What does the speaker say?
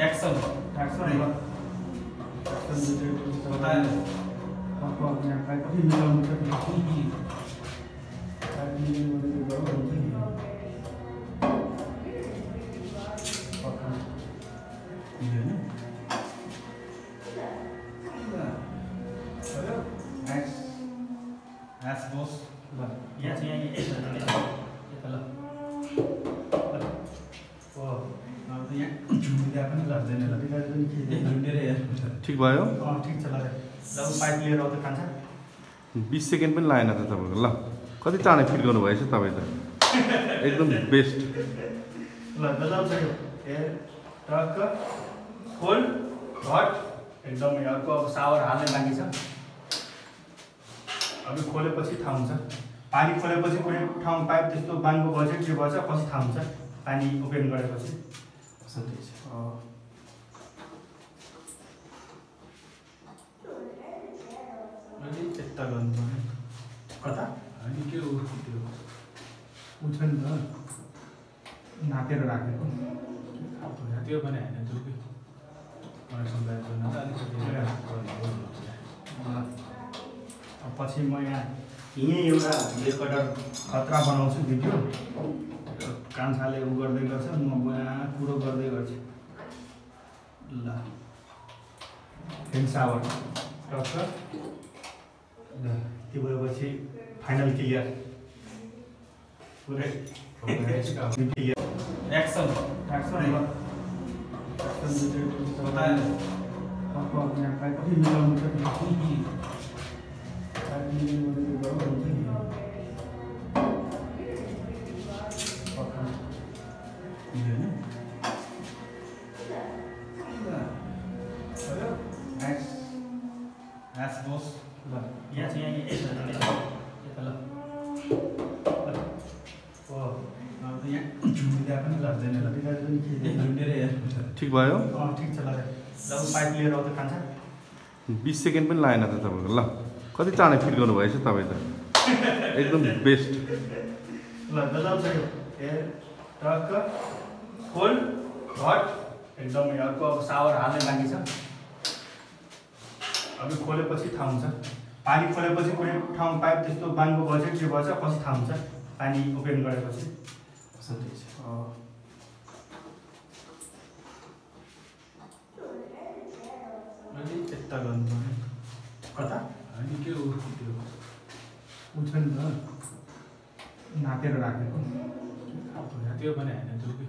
action action ल action बताए आपको अपने आप का कभी मिलाउनु सक्ने एस बोस यहाँ चाहिँ ठीक भयो ठिक छ ल पाइप लिएर आउँदा खान्छ 20 सेकेन्ड पनि लागेन त तपाईँको ल कति चाँडै फिल गर्नुभएछ तपाईँ त एकदम बेस्ट ल गजब छ यो टक्क खोल घट एकदम अर्को अब सावर हाल्ने बाँकी छ अब खोलेपछि थाहा हुन्छ पानी खोलेपछि कुनै ठाउँ पाइप त्यस्तो बाङ्गो भएछ के भएछ पछि थाहा हुन्छ पानी ओपन गरेपछि सन्चै छ अलि यता गर्नु पर्ने कता अनि के हो त्यो उछ नि त नापेर राखेको त्यो पनि हैन त्यो के कनेक्सन ब्याक गर्न त अलिकति पछि म यहाँ यहीँ एउटा रेकर्डर खतरा बनाउँछु भिडियो कान्छाले उ गर्दै गर्छ म यहाँ कुरो गर्दै गर्छु ल फेन सावर टक्क त्यो भएपछि फाइनल क्लियर पुरै क्लियर एक्सन एक्सन ल बताए आपको अपने आप का कभी मिलाउनु सक्ने एस बोस यहाँ चाहिँ ठीक भयो ठिक छ ल पाइप लिएर आउँदा खान्छ 20 सेकेन्ड पनि लागेन त तपाईँको ल कति चाँडै फिल गर्नुभएछ तपाईँ त एकदम बेस्ट ल गजब छ यो टक्क खोल घट एकदम अर्को अब सावर हाल्ने बाँकी छ अब खोलेपछि थाहा हुन्छ पानी खोलेपछि कुनै ठाउँ पाइप त्यस्तो बाङ्गो भएछ के भएछ पछि थाहा हुन्छ पानी ओपन गरेपछि सन्चै छ अलि यता गर्नु पर्ने कता अनि के हो त्यो उछ नि त नापेर राखेको त्यो पनि हैन त्यो के